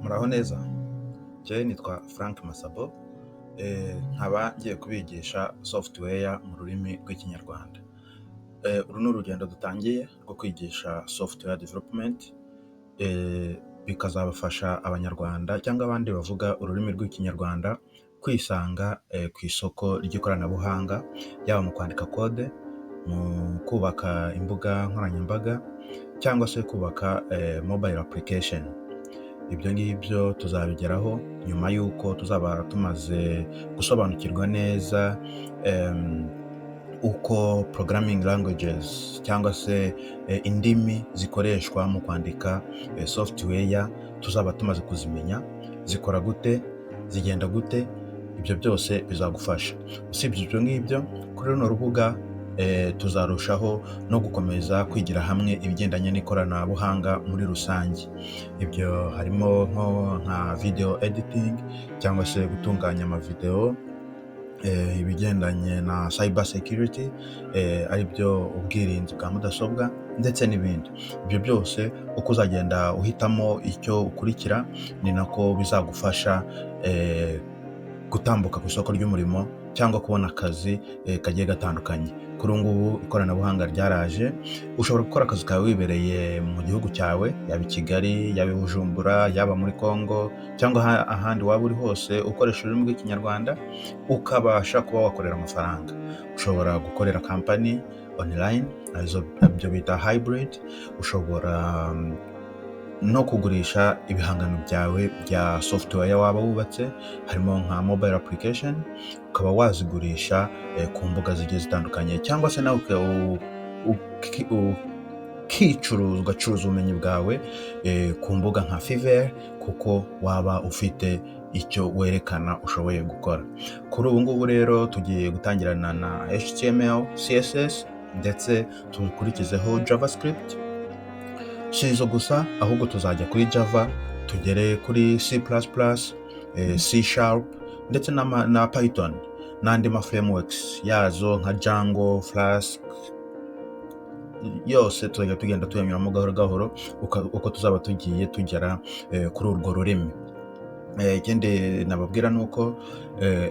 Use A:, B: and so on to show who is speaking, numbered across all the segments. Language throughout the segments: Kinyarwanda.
A: Muraho neza, njyewe nitwa Frank Masabo, nkaba ngiye kubigisha software mu rurimi rw'Ikinyarwanda. Uru ni urugendo dutangiye rwo kwigisha software development, bikazabafasha Abanyarwanda cyangwa abandi bavuga ururimi rw'Ikinyarwanda kwisanga ku isoko ry'ikoranabuhanga, yaba mu kwandika code, mu kubaka imbuga nkoranyambaga cyangwa se kubaka mobile application. Ibyo ngibyo tuzabigeraho nyuma y'uko tuzaba tumaze gusobanukirwa neza uko programming languages cyangwa se indimi zikoreshwa mu kwandika software tuzaba tumaze kuzimenya, zikora gute, zigenda gute, ibyo byose bizagufasha. Usibye ibyo ngibyo, kuri runo rubuga tuzarushaho no gukomeza kwigira hamwe ibigendanye n'ikoranabuhanga muri rusange. Ibyo harimo nka video editing cyangwa se gutunganya amavideo, ibigendanye na cyber security, aribyo ubwirinzi bwa mudasobwa ndetse n'ibindi. Ibyo byose uko uzagenda uhitamo icyo ukurikira ni nako bizagufasha gutambuka ku isoko ry'umurimo cyangwa kubona akazi kagiye gatandukanye. Kuri ubu ngubu ikoranabuhanga ryaraje, ushobora gukora akazi kawe wibereye mu gihugu cyawe, yaba i Kigali, yaba i Bujumbura, yaba muri Congo cyangwa ahandi waba uri hose ukoresha ururimi rw'Ikinyarwanda, ukabasha kuba wakorera amafaranga. Ushobora gukorera company online, arizo byo bita hybrid, ushobora no kugurisha ibihangano byawe bya software waba wubatse, harimo nka mobile application, ukaba wazigurisha ku mbuga zigiye zitandukanye cyangwa se nawe ukicuruza, ugacuruza ubumenyi bwawe ku mbuga nka Fiverr, kuko waba ufite icyo werekana ushoboye gukora. Kuri ubu ngubu rero tugiye gutangirana na HTML, CSS ndetse dukurikizeho JavaScript. Si izo gusa, ahubwo tuzajya kuri Java, tugere kuri C++, C# ndetse na Python n'andi ma frameworks yazo nka Django, Flask, yose tuzajya tugenda tuyanyuramo gahoro gahoro uko tuzaba tugiye tugera kuri urwo rurimi. Ikindi nababwira ni uko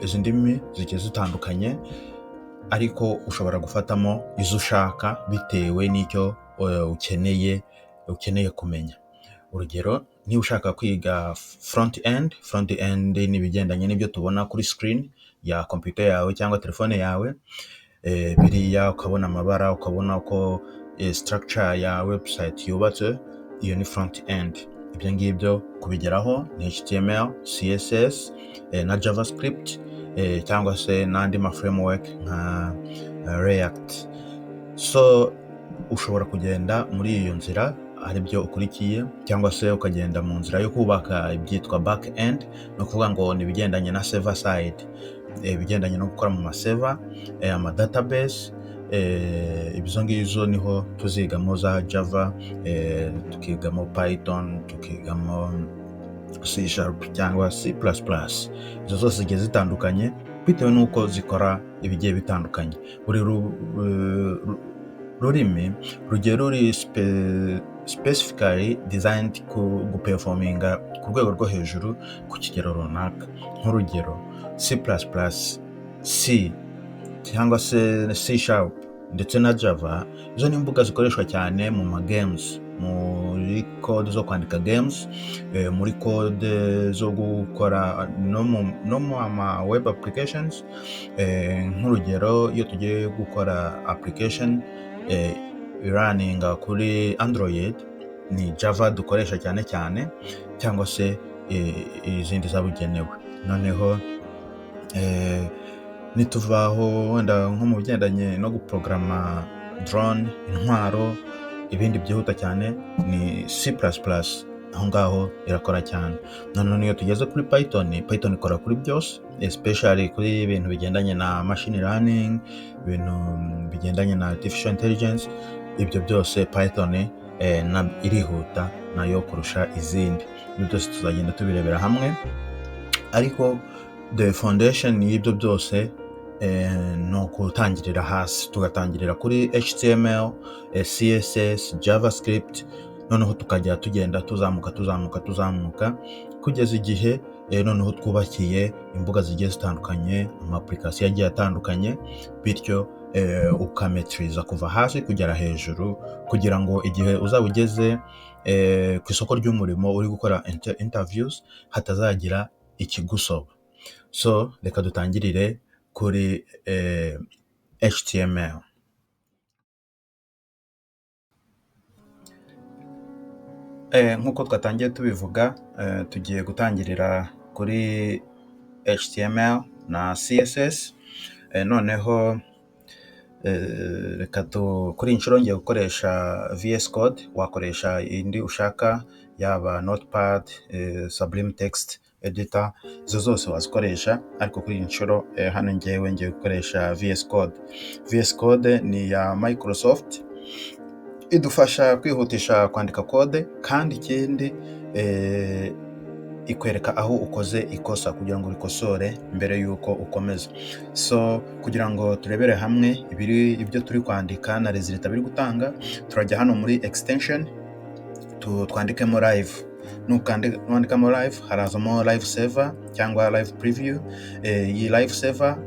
A: izi ndimi zigiye zitandukanye, ariko ushobora gufatamo izo ushaka bitewe n'icyo ukeneye kumenya. Urugero, niba ushaka kwiga front end, front end ni ibigendanye n'ibyo tubona kuri screen ya computer yawe cyangwa telefone yawe, biriya ukabona amabara, ukabona uko structure ya website yubatse, iyo ni front end. Ibyo ngibyo kubigeraho ni HTML, CSS na JavaScript cyangwa se n'andi ma framework nka React. So ushobora kugenda muri iyo nzira aribyo ukurikiye, cyangwa se ukagenda mu nzira yo kubaka ibyitwa back end, ni ukuvuga ngo ni ibigendanye na server side, ibigendanye no gukora mu ma server, ama database, izo ngizo niho tuzigamo za Java, tukigamo Python, tukigamo C# cyangwa C++. Izo zose zigiye zitandukanye bitewe n'uko zikora ibigiye bitandukanye. Buri rurimi rugiye ruri specifically designed guperforminga ku rwego rwo hejuru ku kigero runaka. Nk'urugero, C++, C cyangwa se C# ndetse na Java, izo ni imbuga zikoreshwa cyane mu ma games, muri code zo kwandika games, muri code zo gukora no mu ma web applications. Nk'urugero, iyo tugiye gukora application iraninga kuri Android, ni Java dukoresha cyane cyane cyangwa se izindi zabugenewe. Noneho nituvaho, wenda nko mu bigendanye no guporogaramu drone, intwaro, ibindi byihuta cyane, ni C++, aho ngaho irakora cyane. Noneho niyo tugeze kuri Python, Python ikora kuri byose, especially kuri ibintu bigendanye na machine learning, ibintu bigendanye na artificial intelligence, ibyo byose Python irihuta nayo kurusha izindi. Ibyo byose tuzagenda tubirebera hamwe, ariko the foundation y'ibyo byose ni ukutangirira hasi, tugatangirira kuri HTML, CSS, JavaScript. Noneho tukajya tugenda tuzamuka tuzamuka tuzamuka kugeza igihe noneho twubakiye imbuga zigiye zitandukanye, ama application agiye atandukanye, bityo ukametiriza kuva hasi kugera hejuru, kugira ngo igihe uzaba ugeze ku isoko ry'umurimo uri gukora interviews hatazagira ikigusoba. So reka dutangirire kuri HTML. Nk'uko twatangiye tubivuga, tugiye gutangirira kuri HTML na CSS. Noneho reka kuri iyi nshuro ngiye gukoresha VS Code, wakoresha indi ushaka, yaba Notepad, Sublime Text Editor, izo zose wazikoresha, ariko kuri iyi nshuro hano ngewe ngiye gukoresha VS Code. VS Code ni iya Microsoft, idufasha kwihutisha kwandika kode, kandi ikindi ikwereka aho ukoze ikosa kugira ngo urikosore mbere y'uko ukomeza. So kugira ngo turebere hamwe ibyo turi kwandika na resultat biri gutanga, turajya hano muri extension twandikemo live. Nuwandikamo live harazamo live server cyangwa live preview. Iyi live server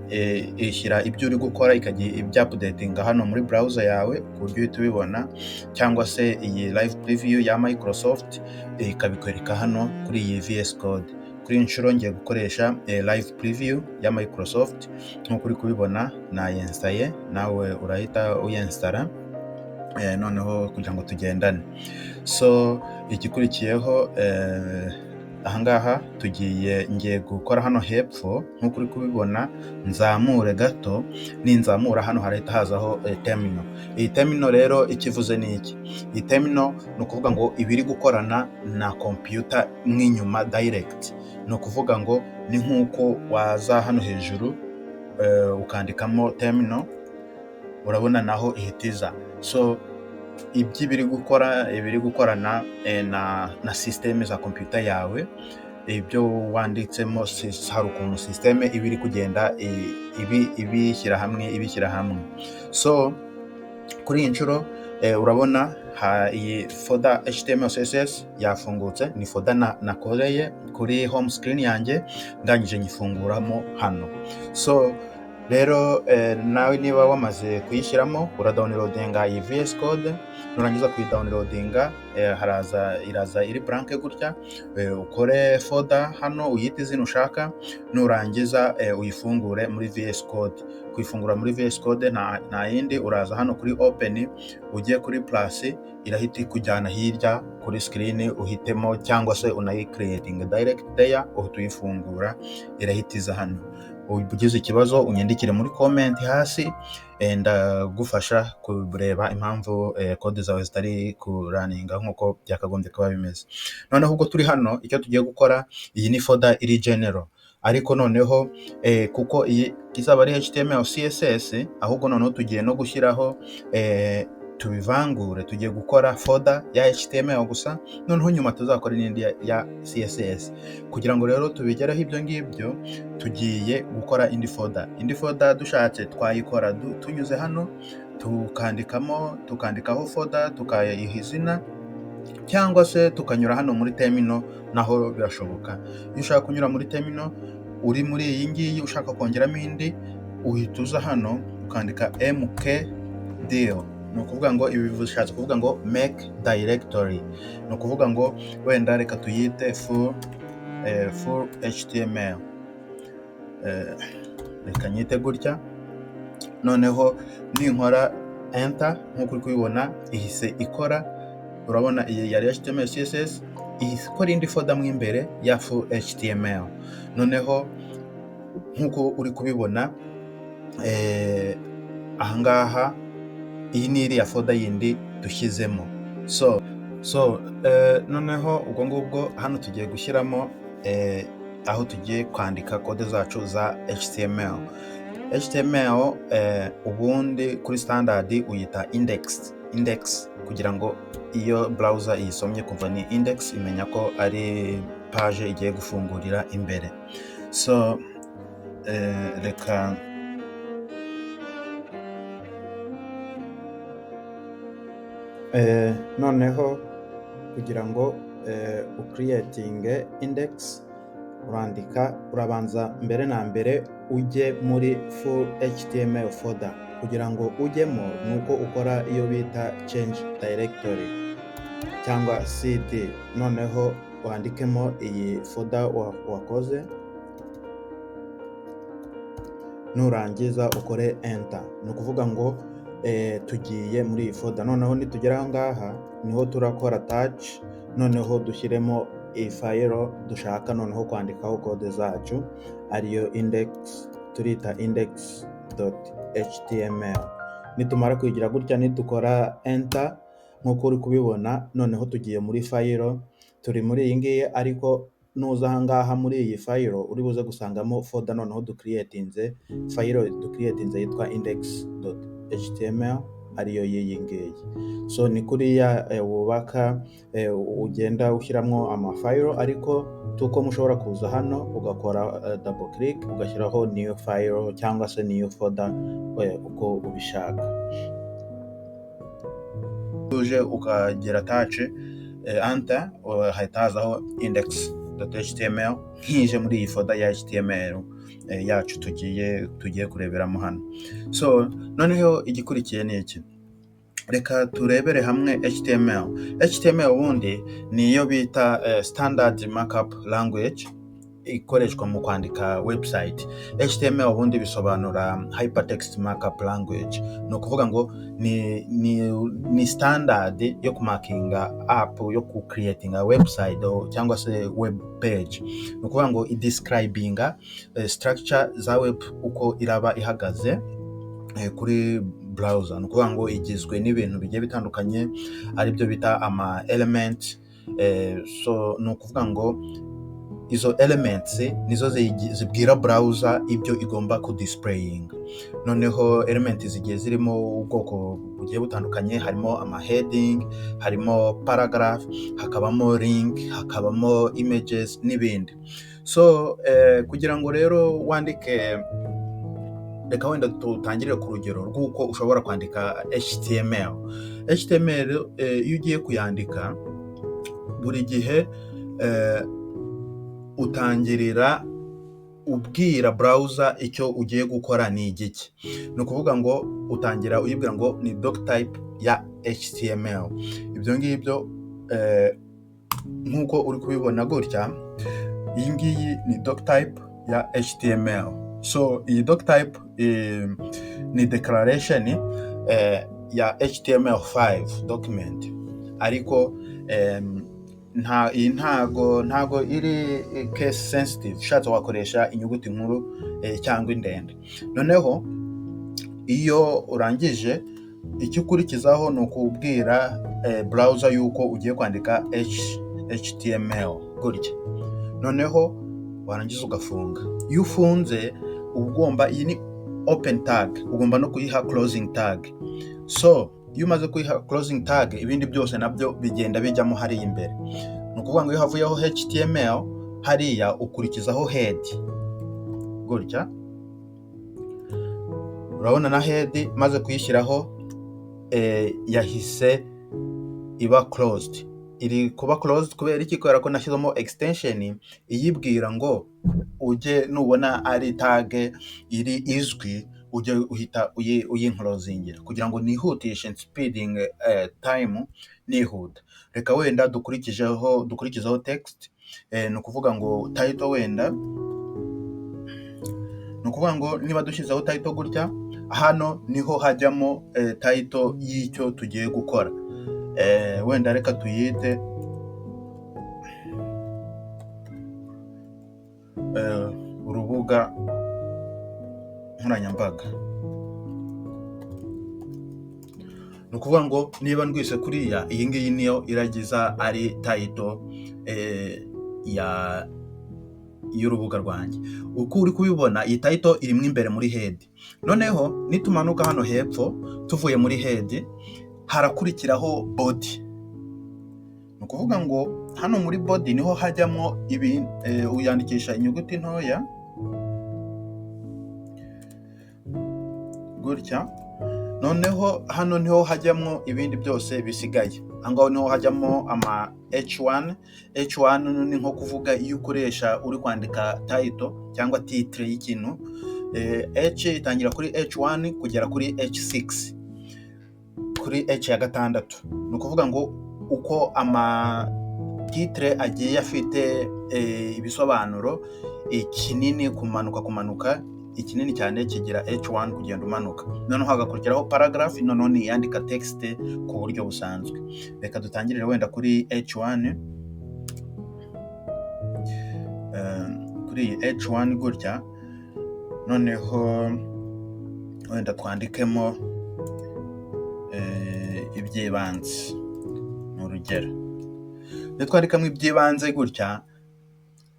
A: ishyira ibyo uri gukora ikajya ibyapudetinga hano muri browser yawe ku buryo uhita ubibona, cyangwa se iyi live preview ya Microsoft ikabikwereka hano kuri iyi VS Code. Kuri iyi nshuro ngiye gukoresha live preview ya Microsoft, nk'uko uri kubibona nayenstaye, nawe urahita uyenstara, noneho kugira ngo tugendane. So igikurikiyeho, ahangaha ngiye gukora hano hepfo nk'uko uri kubibona, nzamure gato. Ninzamura hano harahita hazaho terminal. Iyi terminal rero ikivuze ni iki? Iyi terminal ni ukuvuga ngo iba iri gukorana na computer mw'inyuma direct. Ni ukuvuga ngo ni nk'uko waza hano hejuru ukandikamo terminal, urabona naho ihita iza. So ibyo ibiri gukora, ibiri gukorana na system za computer yawe, ibyo wanditsemo hari ukuntu system iba iri kugenda ibishyira hamwe ibishyira hamwe. So kuri iyi nshuro urabona iyi folder HTML CSS yafungutse, ni folder nakoreye kuri home screen yanjye, ndangije nyifunguramo hano. So rero nawe niba wamaze kuyishyiramo, uradownloadinga iyi VS Code. Nurangiza kuyidownloadinga, haraza iraza iri blank gutya, ukore folder hano uyite izina ushaka, nurangiza uyifungure muri VS Code. Kuyifungura muri VS Code nta yindi, uraza hano kuri open, ujye kuri plus, irahita ikujyana hirya kuri screen uhitemo, cyangwa se unayicreating direct there, uhita uyifungura irahita iza hano. Ugize ikibazo unyandikire muri comment hasi, ndagufasha kureba impamvu kode zawe zitari kuraninga nk'uko byakagombye kuba bimeze. Noneho ubwo turi hano, icyo tugiye gukora, iyi ni folder iri general, ariko noneho kuko iyi izaba ari HTML CSS, ahubwo noneho tugiye no gushyiraho tubivangure, tugiye gukora folder ya HTML gusa, noneho nyuma tuzakora n'indi ya CSS. Kugira ngo rero tubigereho ibyo ngibyo, tugiye gukora indi folder. Indi folder dushatse twayikora tunyuze hano tukandikamo, tukandikaho folder tukayiha izina, cyangwa se tukanyura hano muri terminal, naho birashoboka. Iyo ushaka kunyura muri terminal uri muri iyi ngiyi ushaka kongeramo indi, uhita uza hano ukandika mkdir. Ni ukuvuga ngo ibi bishatse kuvuga ngo make directory. Ni ukuvuga ngo wenda reka tuyite full HTML, reka nyite gutya. Noneho ninkora enter nk'uko uri kubibona ihise ikora, urabona iyi yari HTML CSS, ihise ikora indi folder mo imbere ya full HTML. Noneho nk'uko uri kubibona, ahangaha iyi ni iriya folder yindi dushyizemo. So noneho ubwo ngubwo hano tugiye gushyiramo aho tugiye kwandika kode zacu za HTML. HTML ubundi kuri standard uyita index kugira ngo iyo browser iyisomye kuva ni index imenya ko ari page igiye gufungurira imbere. So reka noneho Kugira ngo ucreatinge index, urandika, urabanza mbere na mbere ujye muri full HTML folder. Kugira ngo ujyemo ni uko ukora iyo bita change directory cyangwa cd, noneho wandikemo iyi folder wakoze, nurangiza ukore enter. Ni ukuvuga ngo tugiye muri iyi folder. Noneho nitugera aha ngaha niho turakora touch, noneho dushyiremo iyi file dushaka noneho kwandikaho code zacu, ariyo index, turita index.html. Nitumara kuyigira gutya, nidukora enter nk'uko uri kubibona, noneho tugiye muri file, turi muri iyi ngiyi. Ariko nuza aha ngaha muri iyi file, uri buze gusangamo folder. Noneho ducreatinze file, ducreatinze yitwa index.html, ariyo y'iyi ngiyi. So ni kuriya wubaka, ugenda ushyiramo amafile. Ariko tuko mushobora kuza hano ugakora double click, ugashyiraho new file cyangwa se new folder, uko ubishaka. Uje ukagera touch enter, hahita hazaho index.html nkije muri iyi folder ya HTML yacu tugiye kureberamo hano. So noneho igikurikiye ni iki? Reka turebere hamwe HTML. HTML ubundi ni iyo bita standard markup language ikoreshwa mu kwandika website. HTML ubundi bisobanura hypertext markup language. Ni ukuvuga ngo ni standard yo kumarkinga up, yo kucreatinga website cyangwa se web page. Ni ukuvuga ngo idescribinga structure za web, uko iraba ihagaze kuri browser. Ni ukuvuga ngo igizwe n'ibintu bigiye bitandukanye, aribyo bita ama element. So ni ukuvuga ngo izo elements nizo zibwira browser ibyo igomba kudisplayinga. Noneho element zigiye zirimo ubwoko bugiye butandukanye: harimo ama heading, harimo paragraph, hakabamo link, hakabamo images n'ibindi. So kugira ngo rero wandike, reka wenda tutangire ku rugero rw'uko ushobora kwandika HTML. HTML iyo ugiye kuyandika, buri gihe utangirira ubwira browser icyo ugiye gukora ni igiki. Ni ukuvuga ngo utangira uyibwira ngo ni doctype ya HTML. Ibyo ngibyo nk'uko uri kubibona gutya, iyi ngiyi ni doctype ya HTML. So iyi doctype ni declaration ya HTML5 document, ariko nta iyi ntago iri case sensitive. Ushatse wakoresha inyuguti nkuru cyangwa indende. Noneho iyo urangije, icyo ukurikizaho ni ukubwira browser yuko ugiye kwandika HTML gutya, noneho warangiza ugafunga. Iyo ufunze uba ugomba, iyi ni open tag, ugomba no kuyiha closing tag. So iyo umaze kuyiha closing tag, ibindi byose nabyo bigenda bijyamo hariya imbere. Ni ukuvuga ngo iyo havuyeho HTML hariya, ukurikizaho head gutya. Urabona na head maze kuyishyiraho yahise iba closed. Iri kuba closed kubera iki? Kubera ko nashyizemo extension iyibwira ngo ujye nubona ari tag iri izwi, ujye uhita uyinclosingira kugira ngo nihutishe speeding time, nihuta. Reka wenda dukurikizeho text, ni ukuvuga ngo title wenda. Ni ukuvuga ngo niba dushyizeho title gutya, hano niho hajyamo title y'icyo tugiye gukora. Wenda reka tuyite urubuga nkoranyambaga. Ni ukuvuga ngo niba ndwise kuriya, iyi ngiyi niyo iragiza ari title ya y'urubuga rwanjye. Uko uri kubibona, iyi title irimo imbere muri head. Noneho nitumanuka hano hepfo, tuvuye muri head, harakurikiraho body. Ni ukuvuga ngo hano muri body niho hajyamo ibi, uyandikisha inyuguti ntoya gutya. Noneho Noneho hano niho hajyamo ibindi byose bisigaye. Aho ngaho niho hajyamo ama H1. H1 ni nko kuvuga iyo ukoresha uri kwandika title cyangwa titre y'ikintu. H itangira kuri H1 kugera kuri H6, kuri H ya gatandatu. Ni ukuvuga ngo uko ama titre agiye afite ibisobanuro, ikinini kumanuka kumanuka, ikinini cyane kigira H1 kugenda umanuka. Noneho hagakurikiraho paragraph, noneho ni iyandika text ku buryo busanzwe. Reka dutangirire wenda kuri H1, kuri iyi H1 gutya. Noneho wenda twandikemo iby'ibanze, ni urugero. Nitwandikamo iby'ibanze gutya,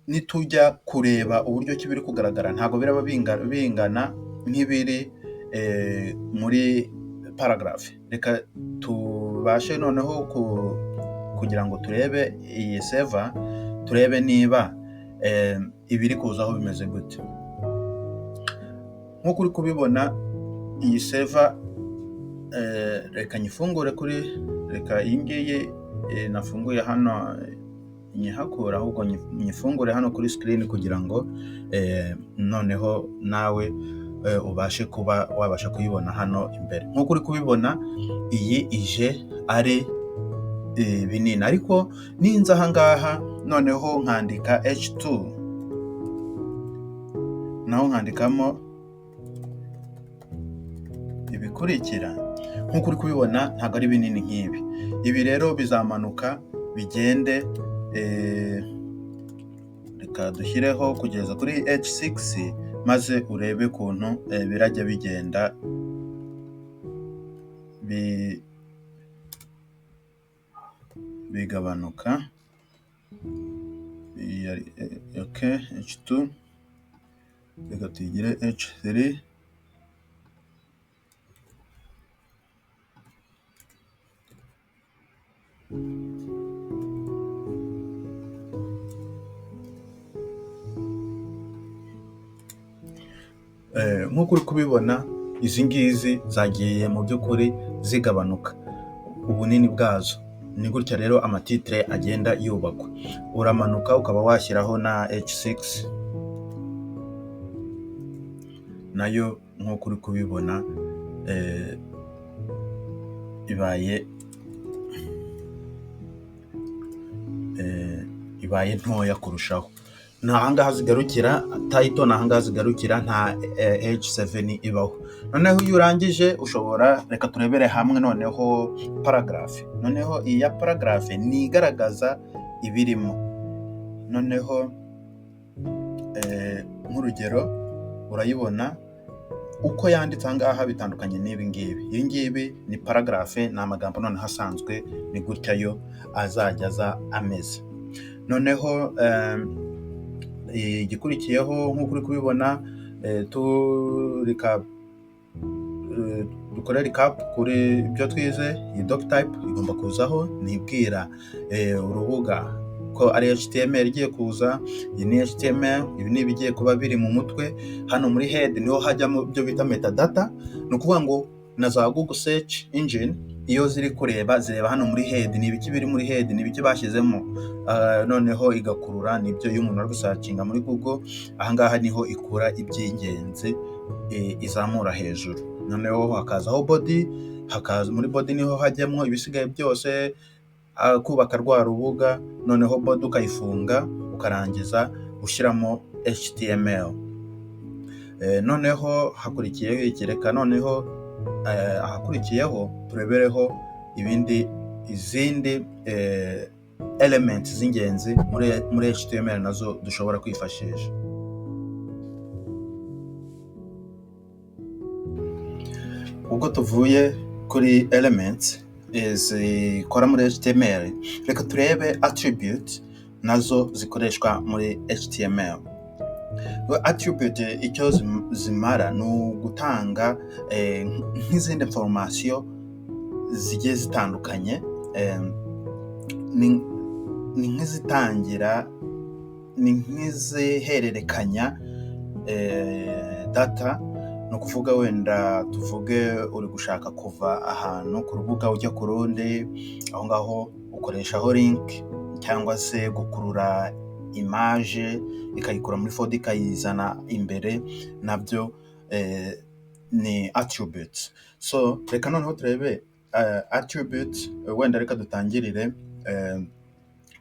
A: nitujya kureba uburyo ki biri kugaragara, ntabwo biraba bingana nk'ibiri muri paragraph. Reka tubashe noneho kugira ngo turebe iyi server, turebe niba ibiri kuzaho bimeze gute. Nk'uko uri kubibona, iyi server, reka nyifungure kuri, reka iyi ngiyi nafunguye hano nyihakura, ahubwo nyifungure hano kuri screen kugira ngo noneho nawe ubashe kuba wabasha kuyibona hano imbere. Nk'uko uri kubibona, iyi ije ari binini, ariko ninza aha ngaha noneho nkandika H2, naho nkandikamo ibikurikira, nk'uko uri kubibona ntabwo ari binini nk'ibi. Ibi rero bizamanuka bigende, reka dushyireho kugeza kuri H6, maze urebe ukuntu birajya bigenda bigabanuka. Okay, H2, reka tuyigire H3. Nk'uko uri kubibona, izi ngizi zagiye mu by'ukuri zigabanuka ubunini bwazo. Ni gutya rero ama titre agenda yubakwa. Uramanuka ukaba washyiraho na H6 nayo, nk'uko uri kubibona, ibaye ntoya kurushaho. Ni ahangaha zigarukira title, ni ahangaha zigarukira, nta H7 ibaho. Noneho iyo urangije ushobora, reka turebere hamwe noneho paragraph. Noneho iyi ya paragraph ni igaragaza ibirimo. Noneho nk'urugero urayibona uko yanditse ahangaha bitandukanye n'ibi ngibi. Ibi ngibi ni paragraph, ni amagambo noneho asanzwe, ni gutya yo azajya aza ameze. Noneho igikurikiyeho, nk'uko uri kubibona, dukore recap kuri ibyo twize. Iyi doctype igomba kuzaho, nibwira urubuga ko ari HTML igiye kuza. Iyi ni HTML, ibi ni ibigiye kuba biri mu mutwe. Hano muri head niho hajyamo ibyo bita metadata. Ni ukuvuga ngo na za Google search engine iyo ziri kureba, zireba hano muri head, ni ibiki biri muri head, ni ibiki bashyizemo. Noneho igakurura nibyo. Iyo umuntu ari gusearchinga muri Google, ahangaha niho ikura iby'ingenzi, izamura hejuru. Noneho hakazaho body, hakaza muri body niho hajyamo ibisigaye byose, kubaka rwa rubuga. Noneho body ukayifunga, ukarangiza ushyiramo HTML. Noneho hakurikiyeho iki? Reka noneho ahakurikiyeho turebereho ibindi, izindi elements z'ingenzi muri HTML nazo dushobora kwifashisha. Ubwo tuvuye kuri elements zikora muri HTML, reka turebe attribute nazo zikoreshwa muri HTML. Attribute icyo zimara ni ugutanga nk'izindi information zigiye zitandukanye, ni nk'izitangira, ni nk'izihererekanya data. Ni ukuvuga wenda tuvuge uri gushaka kuva ahantu ku rubuga ujya ku rundi, aho ngaho ukoreshaho link, cyangwa se gukurura image ikayikura muri folder ikayizana imbere, nabyo ni attributes. So reka noneho turebe attributes. Wenda reka dutangirire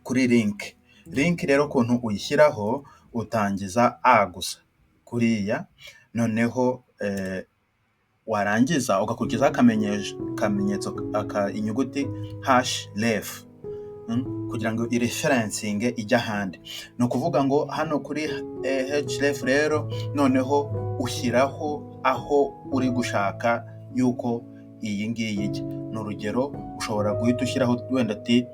A: kuri link. Link rero ukuntu uyishyiraho, utangiza a gusa kuriya, noneho warangiza ugakurikizaho akamenyetso aka inyuguti href, kugira ngo ireferencinge ijye ahandi. Ni ukuvuga ngo hano kuri href rero noneho ushyiraho aho uri gushaka yuko iyi ngiyi ijya. Ni urugero, ushobora guhita ushyiraho wenda ati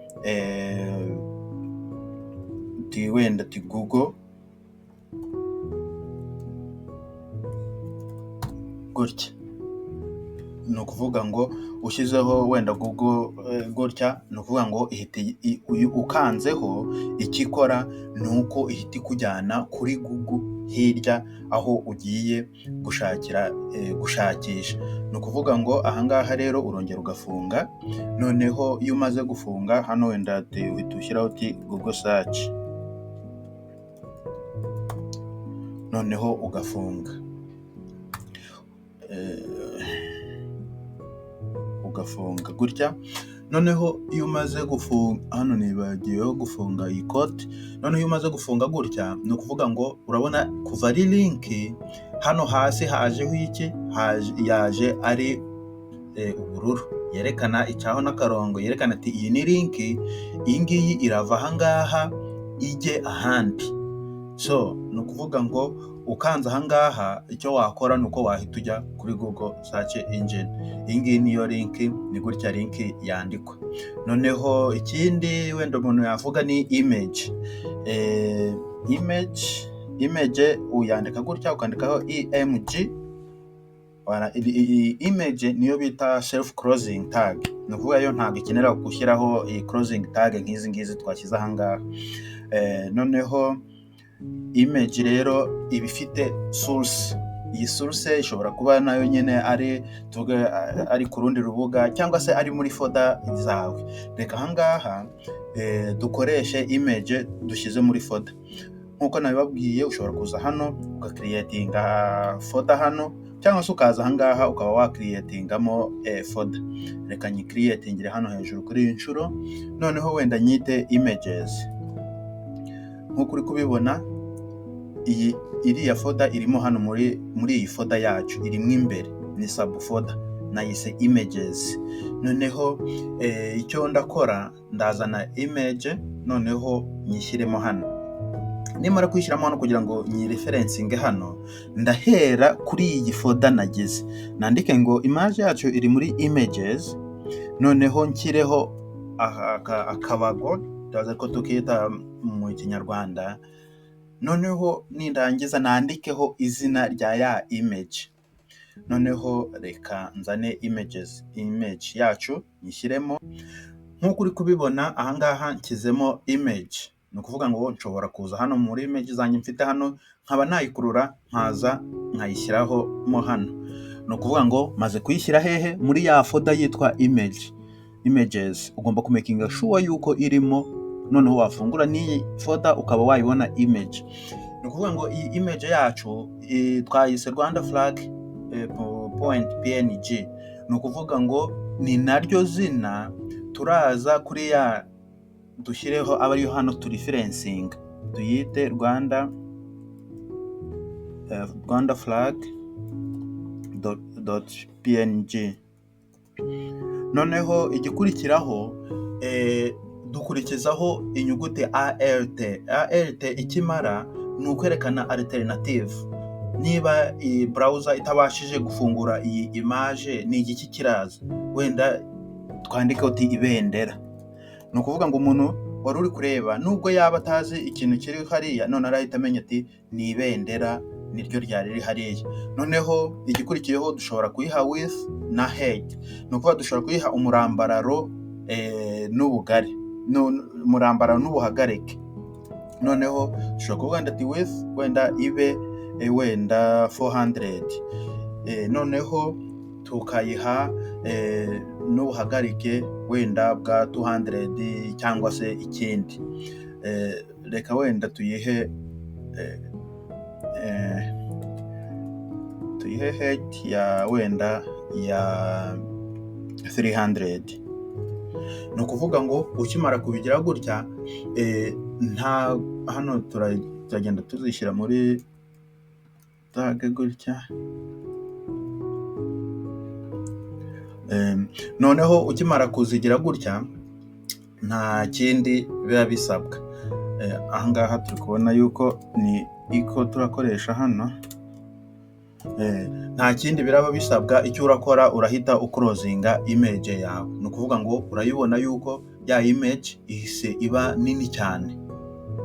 A: wenda ati Google gutya. Ni ukuvuga ngo ushyizeho wenda Google gutya, ni ukuvuga ngo ihita ukanzeho, icyo ikora ni uko ihita ikujyana kuri Google hirya aho ugiye gushakira, gushakisha. Ni ukuvuga ngo ahangaha rero urongera ugafunga, noneho iyo umaze gufunga hano wenda uhita ushyiraho uti Google search, noneho ugafunga, ugafunga gutya. Noneho iyo umaze gufunga, hano nibagiweho gufunga iyi quote. Noneho iyo umaze gufunga gutya, ni ukuvuga ngo urabona kuva ari link, hano hasi hajeho iki? Yaje ari ubururu, yerekana icaho n'akarongo yerekana ati iyi ni link, iyi ngiyi irava ahangaha ijye ahandi. So ni ukuvuga ngo ukanze ahangaha, icyo wakora ni uko wahita ujya kuri Google search engine. Iyi ngiyi niyo link, ni gutya link yandikwa. Noneho ikindi wenda umuntu yavuga ni image. Image uyandika gutya, ukandikaho img. Iyi image niyo bita self closing tag, ni ukuvuga yo ntabwo ikenera gushyiraho iyi closing tag nk'izi ngizi twashyize ahangaha. Noneho image rero iba ifite source. Iyi source ishobora kuba nayo nyine ari, tuvuge, ari ku rundi rubuga cyangwa se ari muri folder zawe. Reka ahangaha dukoreshe image dushyize muri folder. Nk'uko nabibabwiye, ushobora kuza hano ugacreatinga folder hano, cyangwa se ukaza ahangaha ukaba wacreatingamo folder. Reka nyicreatingire hano hejuru kuri iyi nshuro, noneho wenda nyite images. Nk'uko uri kubibona, iyi iriya folder irimo hano muri iyi folder yacu, irimo imbere, ni sub folder, nayise images. Noneho icyo ndakora, ndazana image noneho nyishyiremo hano. Nimara kuyishyiramo hano, kugira ngo nyireferencinge hano, ndahera kuri iyi folder nagize, nandike ngo image yacu iri muri images, noneho nshyireho akabago, ndaza ko tukita mu Kinyarwanda. Noneho nindangiza nandikeho izina rya ya image. Noneho reka nzane images, image yacu nyishyiremo. Nk'uko uri kubibona ahangaha nshyizemo image, ni ukuvuga ngo nshobora kuza hano muri image zanjye mfite hano, nkaba nayikurura nkaza nkayishyiraho mo hano. Ni ukuvuga ngo maze kuyishyira hehe? Muri ya folder yitwa image, images. Ugomba kumakinga sure yuko irimo, noneho wafungura n'iyi folder ukaba wayibona image. Ni ukuvuga ngo iyi image yacu twayise Rwanda flag point png. Ni ukuvuga ngo ni naryo zina turaza kuri ya dushyireho, abe ariyo hano tureferencinga, tuyite Rwanda flag dot png. Noneho igikurikiraho, dukurikizaho inyuguti alt. Alt ikimara ni ukwerekana alternative. Niba iyi browser itabashije gufungura iyi image, ni igiki kiraza? Wenda twandike uti ibendera. Ni ukuvuga ngo umuntu wari uri kureba, nubwo yaba atazi ikintu kiri hariya, none arahita amenya ati ni ibendera niryo ryari riri hariya. Noneho igikurikiyeho, dushobora kuyiha width na height, ni ukuvuga dushobora kuyiha umurambararo n'ubugari, umurambararo n'ubuhagarike. Noneho dushobora kuvuga wenda ati width wenda ibe wenda 400. Noneho tukayiha n'ubuhagarike wenda bwa 200 cyangwa se ikindi. Reka wenda tuyihe height ya wenda ya 300. Ni ukuvuga ngo ukimara kubigira gutya, nta hano turagenda tuzishyira muri tag gutya. Noneho ukimara kuzigira gutya nta kindi biba bisabwa. Aha ngaha turi kubona yuko ni iko turakoresha hano. Nta kindi biraba bisabwa, icyo urakora urahita ukorozinga image yawe. Ni ukuvuga ngo urayibona yuko ya image ihise iba nini cyane,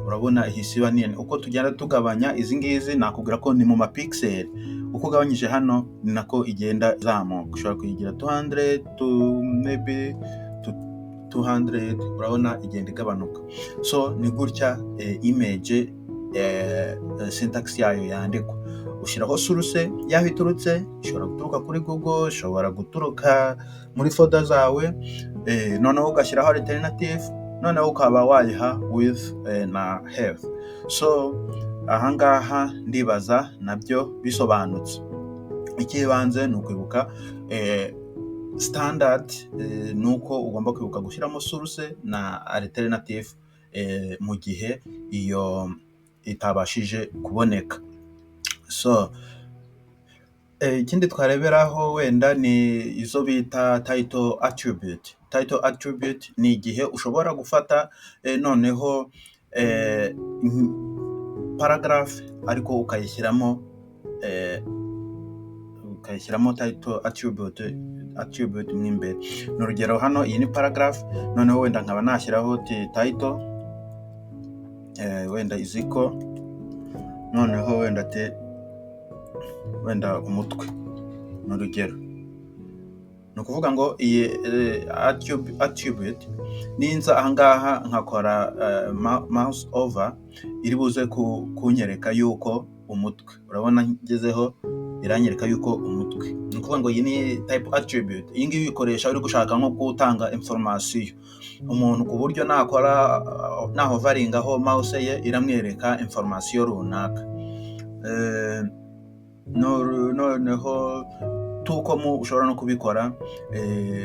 A: urabona ihise iba nini. Uko tugenda tugabanya izi ngizi nakubwira ko ni mu mapixel, uko ugabanyije hano ni nako igenda izamuka. Ushobora kuyigira 200 to maybe to 200, urabona igenda igabanuka. So ni gutya image syntax yayo yandikwa. Ushyiraho source y'aho iturutse, ishobora guturuka kuri Google, ishobora guturuka muri folder zawe, noneho ugashyiraho alternative, noneho ukaba wayiha width na height. So aha ngaha ndibaza nabyo bisobanutse. Icy'ibanze ni ukwibuka standard, ni uko ugomba kwibuka gushyiramo source na alternative mu gihe iyo itabashije kuboneka. So ikindi twareberaho wenda ni izo bita title attribute. Title attribute ni igihe ushobora gufata noneho paragraph ariko ukayishyiramo title attribute mo imbere. Ni urugero hano iyi ni paragraph, noneho wenda nkaba nashyiraho title wenda iziko, noneho wenda wenda umutwe, ni urugero. Ni ukuvuga ngo iyi attribute ninza aha ngaha nkakora mouse over, iri buze kunyereka yuko umutwe, urabona ngezeho iranyereka yuko umutwe. Ni ukuvuga ngo iyi ni type attribute, iyi ngiyi uyikoresha uri gushaka nko gutanga information umuntu, ku buryo nakora nahovaringaho mouse ye iramwereka information runaka. Noneho tukomu ushobora no kubikora,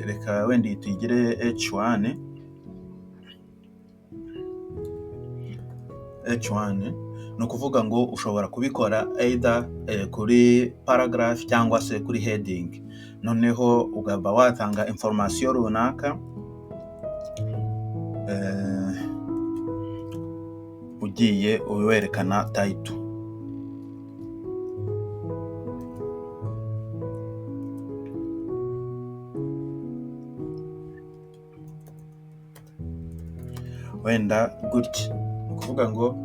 A: reka wenda iyi tuyigire H1, H1 ni ukuvuga ngo ushobora kubikora either kuri paragraph cyangwa se kuri heading, noneho ukaba watanga information runaka ugiye werekana title. Wenda gutya, ni ukuvuga ngo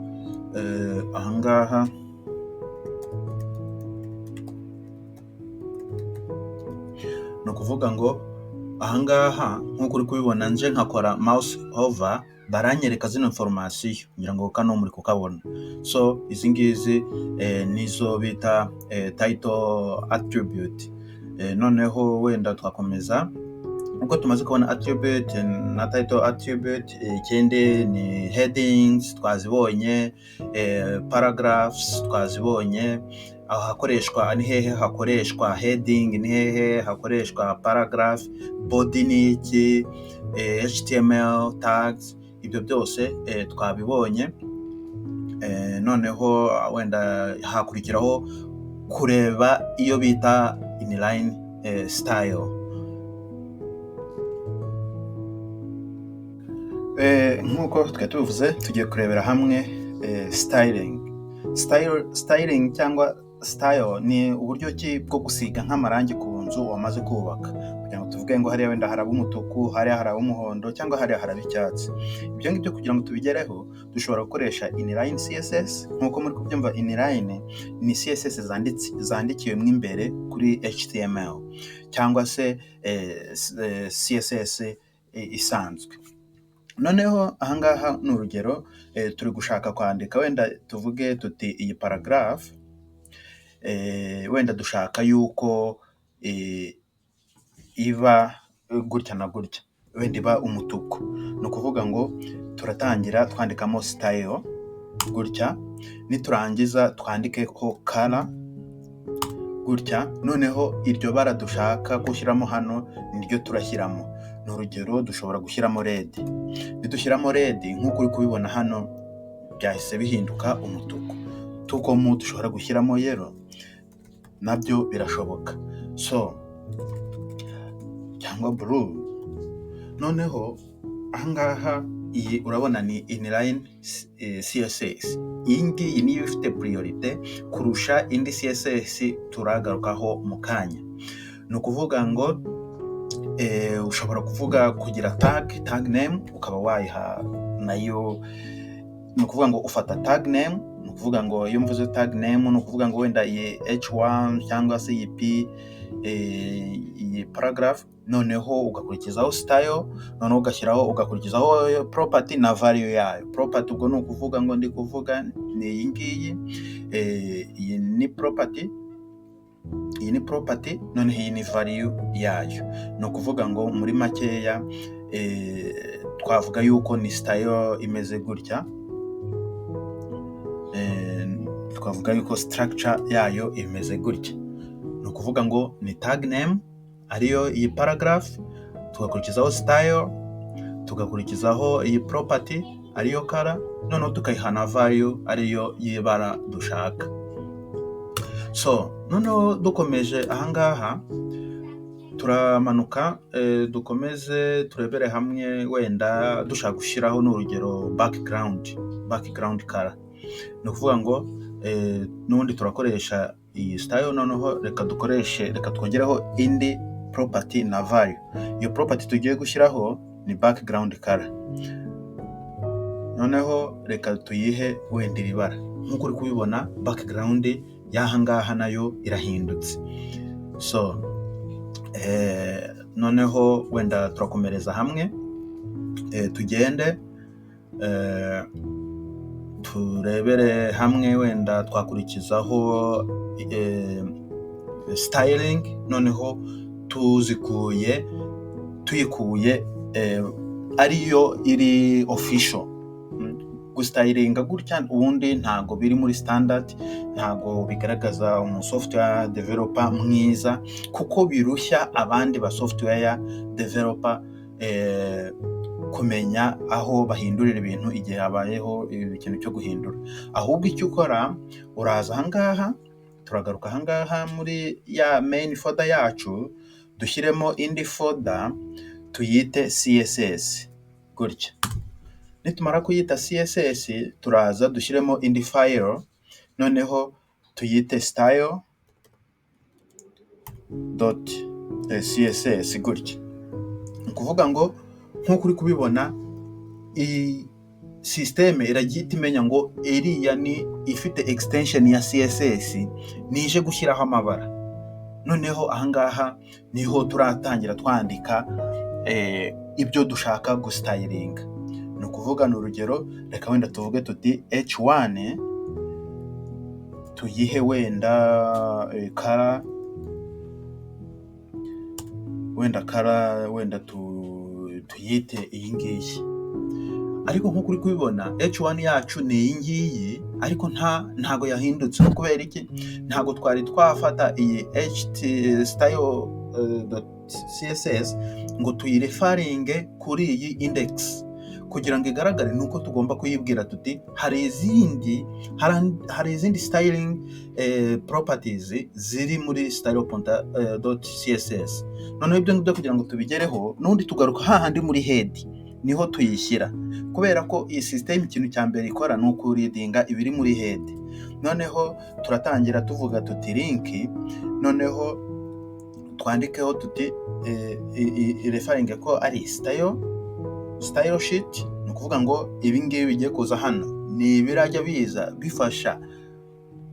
A: aha ngaha ni ukuvuga ngo aha ngaha nk'uko uri kubibona nje nkakora mouse over, baranyereka zino information, ngira ngo kano muri kukabona. So izi ngizi nizo bita title attribute. Noneho wenda twakomeza uko tumaze kubona attribute na title attribute. Ikindi ni headings twazibonye, paragraphs twazibonye. Aho hakoreshwa ni hehe hakoreshwa heading, ni hehe hakoreshwa paragraph, body ni iki, HTML tags, ibyo byose twabibonye. Noneho wenda hakurikiraho kureba iyo bita inline style. Nk'uko twari tubivuze, tugiye kurebera hamwe styling. Styling cyangwa style ni uburyo ki bwo gusiga nk'amarangi ku nzu wamaze kubaka, kugira ngo tuvuge ngo hariya wenda haraba umutuku, hariya haraba umuhondo, cyangwa hariya haraba icyatsi. Ibyo ngibyo kugira ngo tubigereho dushobora gukoresha inline CSS. Nk'uko muri kubyumva, inline ni CSS zandikiwemo imbere kuri HTML cyangwa se CSS isanzwe. Noneho ahangaha ni urugero, turi gushaka kwandika wenda tuvuge tuti iyi paragraph Wenda dushaka yuko iba gutya na gutya, wenda iba umutuku. Ni ukuvuga ngo turatangira twandikamo style gutya, niturangiza twandike ko color gutya, noneho iryo bara dushaka gushyiramo hano niryo turashyiramo. Ni urugero, dushobora gushyiramo red. Nidushyiramo red, nk'uko uri kubibona hano, byahise bihinduka umutuku. Tukomu dushobora gushyiramo yellow, nabyo birashoboka, so cyangwa blue. Noneho ahangaha iyi urabona ni inline CSS. Iyi ngiyi niyo ifite priorité kurusha indi CSS turagarukaho mu kanya. Ni ukuvuga ngo ushobora kuvuga kugira tag name, ukaba wayiha nayo. Ni ukuvuga ngo ufata tag name. Ni ukuvuga ngo iyo mvuze tag name, ni ukuvuga ngo wenda iyi h1 cyangwa se iyi p, iyi paragraph, noneho ugakurikizaho style, noneho ugashyiraho, ugakurikizaho property na value yayo. Property ubwo ni ukuvuga ngo ndi kuvuga ni iyi ngiyi, iyi ni property, iyi ni property, noneho iyi ni value yayo. Ni ukuvuga ngo muri makeya twavuga yuko ni style imeze gutya. Twavuga yuko structure yayo imeze gutya. Ni ukuvuga ngo ni tag name, ariyo iyi paragraph, tugakurikizaho style, tugakurikizaho iyi property ariyo color, noneho tukayiha na value ariyo y'ibara dushaka. So noneho dukomeje ahangaha, turamanuka, dukomeze turebere hamwe wenda dushaka gushyiraho, ni urugero, background color. Ni ukuvuga ngo n'ubundi turakoresha iyi style, noneho reka dukoreshe, reka twongereho indi property na value. Iyo property tugiye gushyiraho ni background color. Noneho reka tuyihe wenda iri bara. Nk'uko uri kubibona, background y'aha ngaha nayo irahindutse. So noneho wenda turakomereza hamwe, tugende turebere hamwe wenda twakurikizaho styling, noneho tuzikuye, tuyikuye ariyo iri official. Gustylinga gutya ubundi ntago biri muri standard, ntago bigaragaza umu software developer mwiza, kuko birushya abandi ba software developer kumenya aho bahindurira ibintu igihe habayeho ikintu cyo guhindura. Ahubwo icyo ukora, uraza ahangaha, turagaruka ahangaha muri ya main folder yacu, dushyiremo indi folder tuyite CSS gutya. Nitumara kuyita CSS, turaza dushyiremo indi file, noneho tuyite style.css gutya. Ni ukuvuga ngo nk'uko uri kubibona, iyi système irajya ihita imenya ngo iriya ni ifite extension ya CSS, nije gushyiraho amabara. Noneho ahangaha niho turatangira twandika ibyo dushaka gustylinga. Ni ukuvuga, ni urugero, reka wenda tuvuge tuti h1 tuyihe wenda color, wenda color wenda tuyite iyi ngiyi. Ariko nk'uko uri kubibona, H1 yacu ni iyi ngiyi, ariko ntago yahindutse. Kubera iki? Ntago twari twafata iyi ht style.css ngo tuyireferringe kuri iyi index kugira ngo igaragare. Ni uko tugomba kuyibwira tuti hari izindi styling properties ziri muri style.css. Noneho ibyo ngibyo kugira ngo tubigereho, n'ubundi tugaruka hahandi muri head, niho tuyishyira, kubera ko iyi system ikintu cya mbere ikora ni ukureadinga ibiri muri head. Noneho turatangira tuvuga tuti link, noneho twandikeho tuti ireferringe ko ari style sheet. Ni ukuvuga ngo ibi ngibi bigiye kuza hano ni ibirajya biza bifasha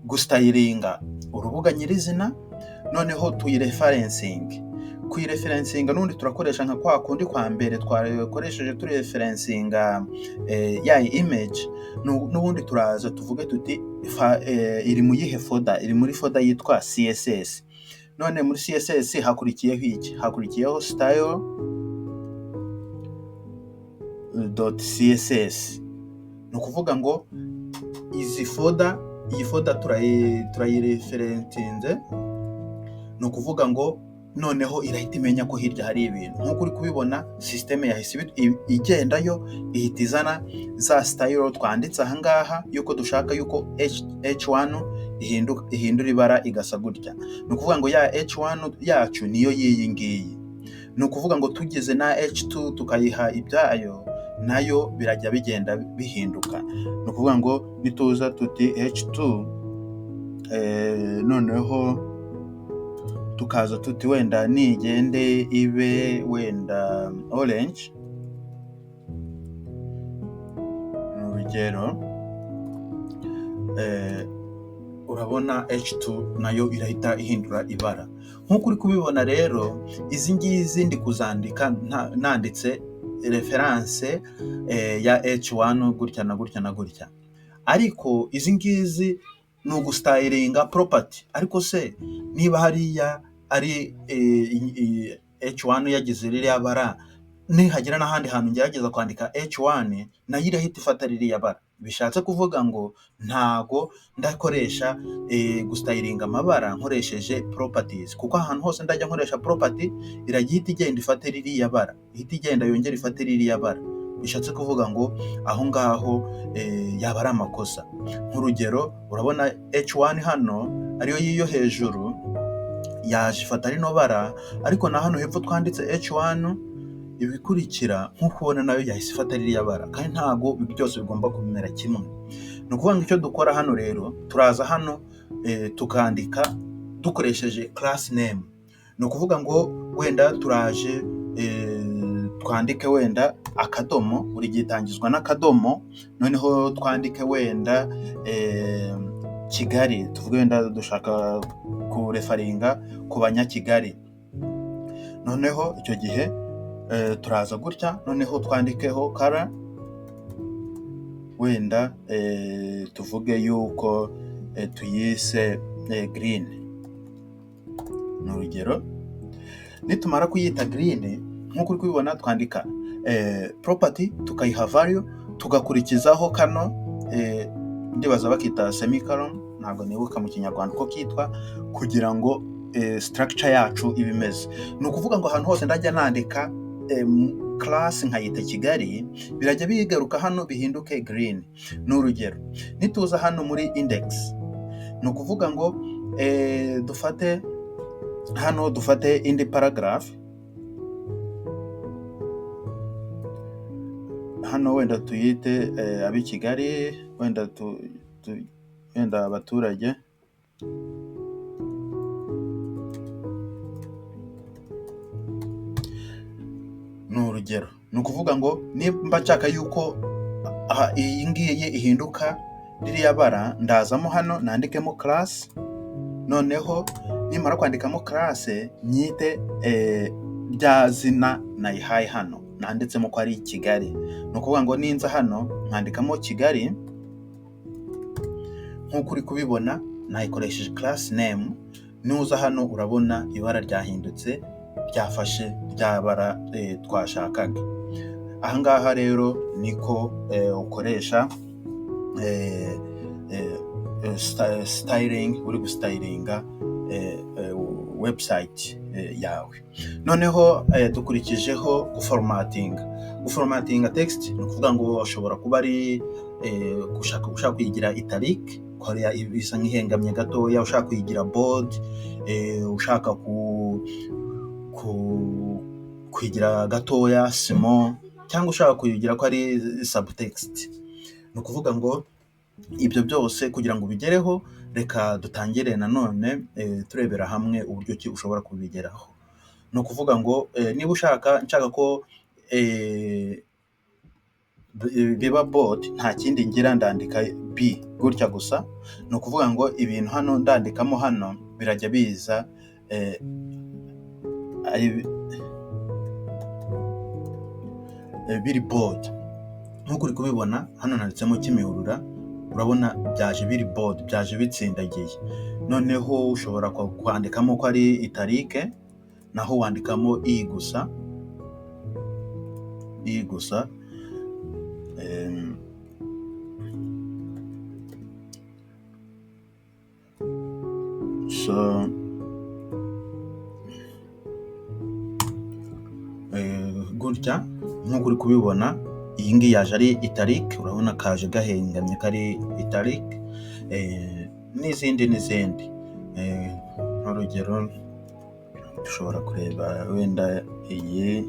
A: gustylinga urubuga nyirizina. Noneho tuyireferencinge Kuyireferensinga n'ubundi turakoresha nka kwa kundi kwa mbere twakoresheje tureferensinga ya image. N'ubundi turaza tuvuge tuti iri mu yihe folder? Iri muri folder yitwa CSS. None muri CSS hakurikiyeho iki? Hakurikiyeho style.css. Ni ukuvuga ngo izi folder, iyi folder turayireferensinze, ni ukuvuga ngo noneho irahita imenya ko hirya hari ibintu. Nk'uko uri kubibona, system yahise igendayo, ihita izana za style twanditse aha ngaha, yuko dushaka yuko H1 ihindura ibara igasa gutya. Ni ukuvuga ngo ya H1 yacu niyo y'iyi ngiyi. Ni ukuvuga ngo tugeze na H2 tukayiha ibyayo, nayo birajya bigenda bihinduka. Ni ukuvuga ngo nituza tuti H2, noneho tukaza tuti wenda nigende ibe wenda orange, ni urugero, urabona H2 nayo irahita ihindura ibara. Nk'uko uri kubibona rero, izi ngizi ndi kuzandika nanditse reference ya H1 gutya na gutya na gutya, ariko izi ngizi ni ugustylinga property. Ariko se niba hariya ari H1 yagize ririya bara, nihagira n'ahandi hantu ngerageza kwandika H1, nayo irahita ifata ririya bara. Bishatse kuvuga ngo ntago ndakoresha gustylinga amabara nkoresheje properties, kuko ahantu hose ndajya nkoresha property irajya ihita igenda ifate ririya bara, ihita igenda yongere ifate ririya bara. Bishatse kuvuga ngo aho ngaho yaba ari amakosa. Nk'urugero, urabona H1 hano ariyo y'iyo hejuru yaje ifata rino bara, ariko na hano hepfo twanditse H1 ibikurikira, nk'uko ubona nayo yahise ifata ririya bara, kandi ntago byose bigomba kumera kimwe. Ni ukuvuga ngo icyo dukora hano rero, turaza hano tukandika dukoresheje class name. Ni ukuvuga ngo wenda turaje twandike wenda akadomo, buri gihe itangizwa n'akadomo, noneho twandike wenda Kigali, tuvuge wenda dushaka kureferringa ku Banyakigali. Noneho icyo gihe turaza gutya, noneho twandikeho color, wenda tuvuge yuko tuyise green, ni urugero. Nitumara kuyita green, nk'uko uri kubibona, twandika property tukayiha value, tugakurikizaho kano, ndibaza bakita semicolon, ntabwo nibuka mu Kinyarwanda uko kitwa, kugira ngo structure yacu ibe imeze. Ni ukuvuga ngo ahantu hose ndajya nandika class nkayita Kigali, birajya bigaruka hano bihinduke green. Ni urugero, nituza hano muri index, ni ukuvuga ngo dufate hano, dufate indi paragraph hano, wenda tuyite ab'i Kigali, wenda wenda abaturage. Ni urugero, ni ukuvuga ngo nimba nshaka yuko aha iyi ngiyi ihinduka ririya bara, ndazamo hano nandikemo class, noneho nimara kwandikamo class nyite rya zina nayihaye hano nanditsemo ko ari Kigali. Ni ukuvuga ngo ninza hano nkandikamo Kigali, nk'uko uri kubibona nayikoresheje class name. Nuza hano urabona ibara ryahindutse, ryafashe rya bara twashakaga. Aha ngaha rero niko ukoresha styling, uri gustylinga website yawe. Noneho dukurikijeho guformatinga. Guformatinga text ni ukuvuga ngo ashobora kuba ari gushaka, ushaka kuyigira italic, hariya isa nk'ihengamye gatoya, ushaka kuyigira bold, ushaka kuyigira gatoya, small, cyangwa ushaka kuyigira ko ari subtext. Ni ukuvuga ngo ibyo byose kugira ngo ubigereho, reka dutangire nanone turebera hamwe uburyo ki ushobora kubigeraho. Ni ukuvuga ngo niba ushaka, nshaka ko biba bold, nta kindi ngira, ndandika B gutya gusa. Ni ukuvuga ngo ibintu hano ndandikamo hano birajya biza ari biri bold. Nk'uko uri kubibona hano nanditsemo Kimihurura, urabona byaje biri bold, byaje bitsindagiye. Noneho ushobora kwandikamo ko ari italic, naho wandikamo i gusa, i gusa. So gutya nk'uko uri kubibona, iyi ngiyi yaje ari italic, urabona kaje gahengamye kari italic, n'izindi n'izindi. Nk'urugero dushobora kureba wenda iyi,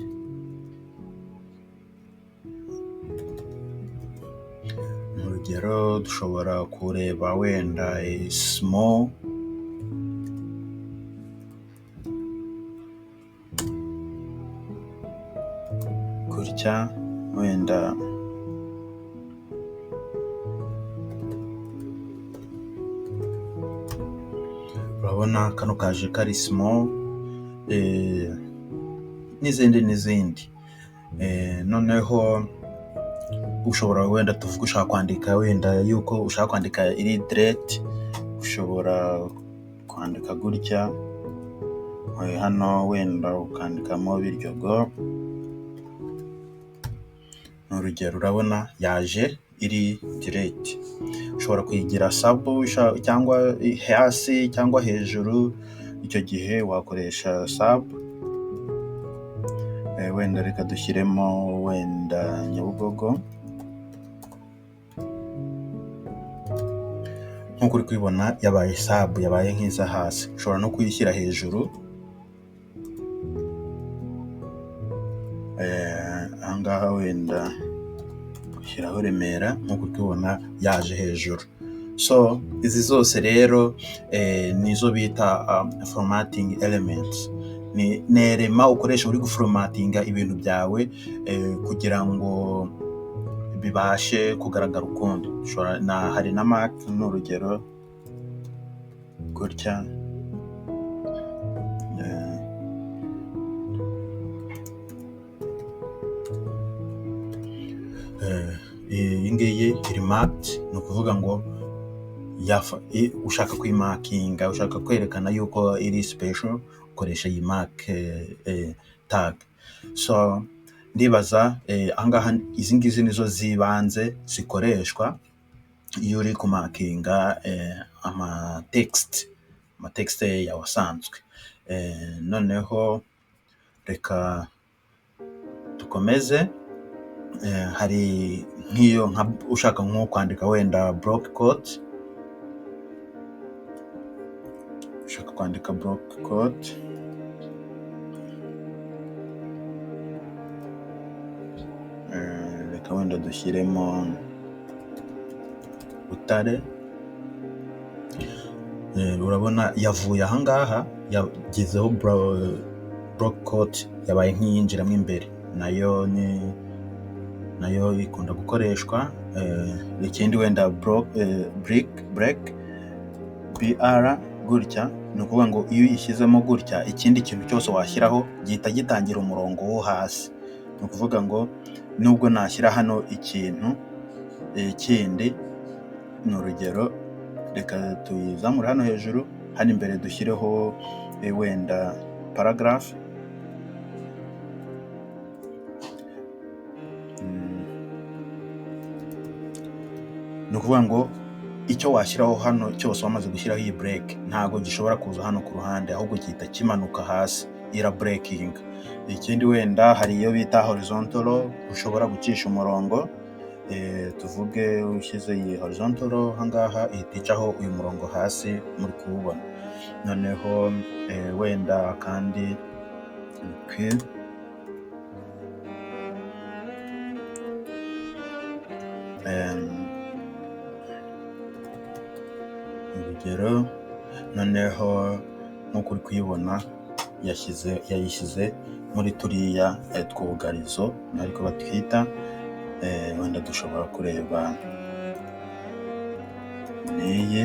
A: urugero dushobora kureba wenda small, gutya wenda urabona kano kaje kari small, n'izindi n'izindi. Noneho ushobora wenda tuvuge ushaka kwandika wenda yuko ushaka kwandika iri direct, ushobora kwandika gutya, hano wenda ukandikamo Biryogo, ni urugero, urabona yaje iri direct. Ushobora kuyigira sub cyangwa hasi cyangwa hejuru, icyo gihe wakoresha sub, wenda reka dushyiremo wenda Nyabugogo, nk'uko uri kubibona yabaye sub, yabaye nk'iza hasi. Ushobora no kuyishyira hejuru, aha ngaha wenda ushyiraho Remera, nk'uko uri kubibona yaje hejuru. So izi zose rero nizo bita formatting elements. Ni element ukoresha uri guformatinga ibintu byawe kugira ngo bibashe kugaragara ukundi. Hari na mark, ni urugero gutya. Iyi ngiyi iri marked, ni ukuvuga ngo ushaka kuyimarkinga, ushaka kwerekana yuko iri special, ukoresha iyi mark tag. So ndibaza aha ngaha izi ngizi nizo z'ibanze zikoreshwa iyo uri kumarkinga amatext, amatext yawe asanzwe. Noneho reka dukomeze, hari nk'iyo ushaka nko kwandika wenda block quote, ushaka kwandika block quote, reka wenda dushyiremo Butare, urabona yavuye aha ngaha yagezeho block quote, yabaye nk'iyinjiramo imbere, nayo ni nayo ikunda gukoreshwa. Ikindi wenda break br gutya, ni ukuvuga ngo iyo uyishyizemo gutya, ikindi kintu cyose washyiraho gihita gitangira umurongo wo hasi. Ni ukuvuga ngo nubwo nashyira hano ikintu kindi, ni urugero, reka tuyizamure hano hejuru, hano imbere dushyireho wenda paragraph, ni ukuvuga ngo icyo washyiraho hano cyose wamaze gushyiraho iyi break, ntabwo gishobora kuza hano ku ruhande, ahubwo gihita kimanuka hasi, irabreakinga. Ikindi wenda hari iyo bita horizontal, ushobora gucisha umurongo, tuvuge ushyize iyi horizontal aha ngaha, ihita icaho uyu murongo hasi muri kuwubona. Noneho wenda kandi Q, urugero, noneho nk'uko uri kuyibona yashyize yayishyize muri turiya twugarizo ariko batwita, wenda dushobora kureba n'iyi.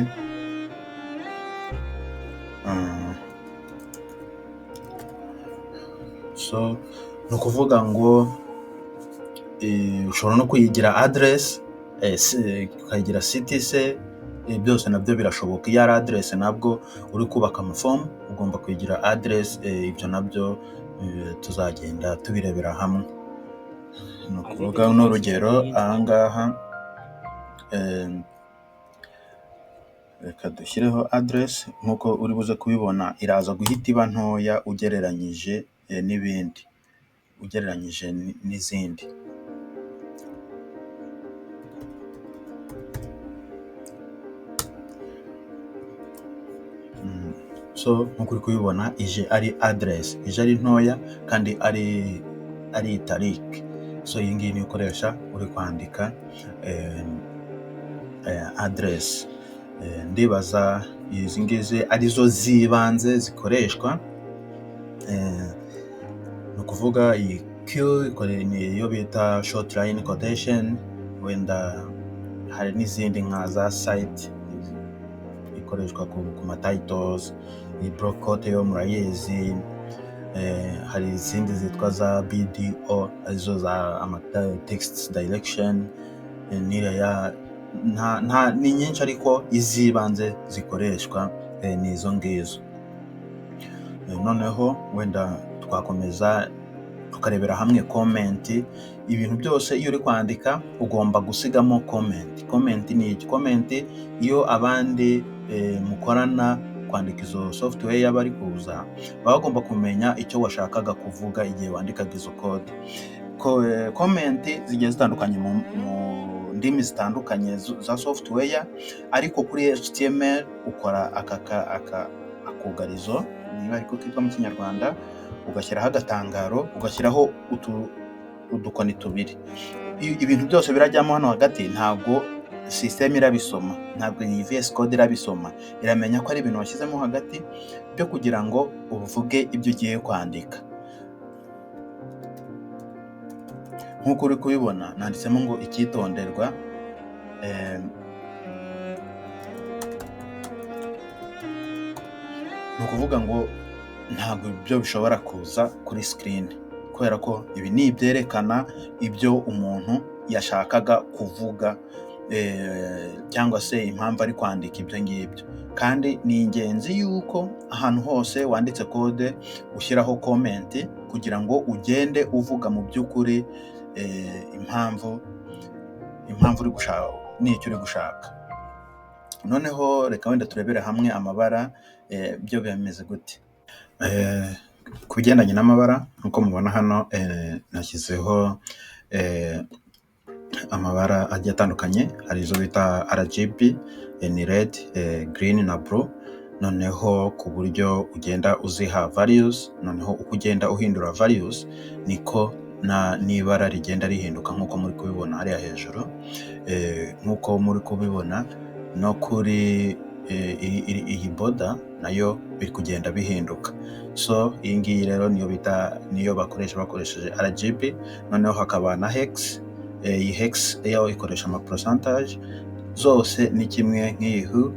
A: So ni ukuvuga ngo ushobora no kuyigira address, ukayigira city se, byose nabyo birashoboka. Iyo ari address nabwo uri kubaka amafomu ugomba kuyigira address, ibyo nabyo tuzagenda tubirebera hamwe. Ni ukuvuga n'urugero ahangaha, reka dushyireho address. Nk'uko uri buze kubibona, iraza guhita iba ntoya ugereranyije n'ibindi, ugereranyije n'izindi. So nk'uko uri kubibona, ije ari address, ije ari ntoya kandi ari italic. So iyi ngiyi niyo ukoresha uri kwandika address. Ndibaza izi ngizi arizo z'ibanze zikoreshwa. Ni ukuvuga iyi Q ni iyo bita short line quotation. Wenda hari n'izindi nka za cite ikoreshwa ku ma titles. Iyi block quote yo murayizi. Hari izindi zitwa za BDO, arizo za ama text direction, n'iriya ya nta ni nyinshi, ariko iz'ibanze zikoreshwa ni izo ngizo. Noneho wenda twakomeza tukarebera hamwe comment. Ibintu byose iyo uri kwandika ugomba gusigamo comment. Comment ni iki? Comment, iyo abandi mukorana kwandika izo software bari kuza, baba bagomba kumenya icyo washakaga kuvuga igihe wandikaga izo code. Comment zigiye zitandukanye mu ndimi zitandukanye za software, ariko kuri HTML ukora aka akugarizo, niba ariko kitwa mu Kinyarwanda, ugashyiraho agatangaro, ugashyiraho udukoni tubiri. Ibintu byose birajyamo hano hagati ntabwo system irabisoma, ntabwo iyi VS Code irabisoma. Iramenya ko ari ibintu washyizemo hagati byo kugira ngo uvuge ibyo ugiye kwandika. Nk'uko uri kubibona, nanditsemo ngo "Icyitonderwa". Ni ukuvuga ngo ntabwo ibyo bishobora kuza kuri screen, kubera ko ibi ni ibyerekana ibyo umuntu yashakaga kuvuga cyangwa se impamvu ari kwandika ibyo ngibyo. Kandi ni ingenzi yuko ahantu hose wanditse code ushyiraho comment, kugira ngo ugende uvuga mu by'ukuri impamvu uri gushaka n'icyo uri gushaka. Noneho reka wenda turebere hamwe amabara, byo bimeze gute? Ku bigendanye n'amabara, nk'uko mubona hano, nashyizeho amabara agiye atandukanye. Hari izo bita RGB, ni red, green na blue. Noneho ku buryo ugenda uziha values, noneho uko ugenda uhindura values niko n'ibara rigenda rihinduka, nk'uko muri kubibona hariya hejuru. Nk'uko muri kubibona no kuri iyi border, nayo biri kugenda bihinduka. So iyi ngiyi rero niyo bita, niyo bakoresha bakoresheje RGB. Noneho hakaba na hex. Iyi hex yo ikoresha ama percentage. Zose ni kimwe, nk'iyi hue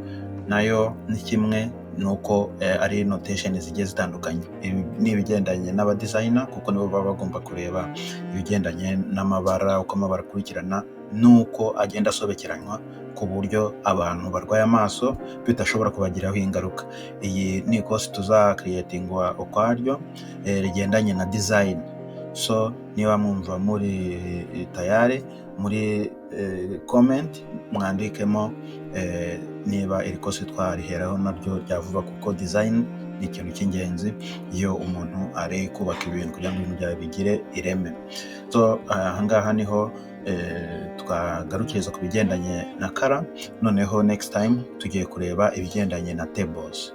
A: nayo ni kimwe, ni uko ari notation zigiye zitandukanye. Ibi ni ibigendanye n'aba designer, kuko nibo baba bagomba kureba ibigendanye n'amabara, uko amabara akurikirana n'uko agenda asobekeranywa, ku buryo abantu barwaye amaso bidashobora kubagiraho ingaruka. Iyi ni ikosi tuzakiriyetingwa ukwaryo rigendanye na design. So niba mwumva muri tayari, muri comment mwandikemo niba iri kosi twariheraho naryo rya vuba, kuko design ni ikintu cy'ingenzi iyo umuntu ari kubaka ibintu, kugira ngo ibintu byawe bigire ireme. So ahangaha niho twagarukiriza ku bigendanye na color. Noneho next time tugiye kureba ibigendanye na tables.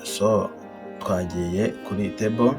A: So twagiye kuri table.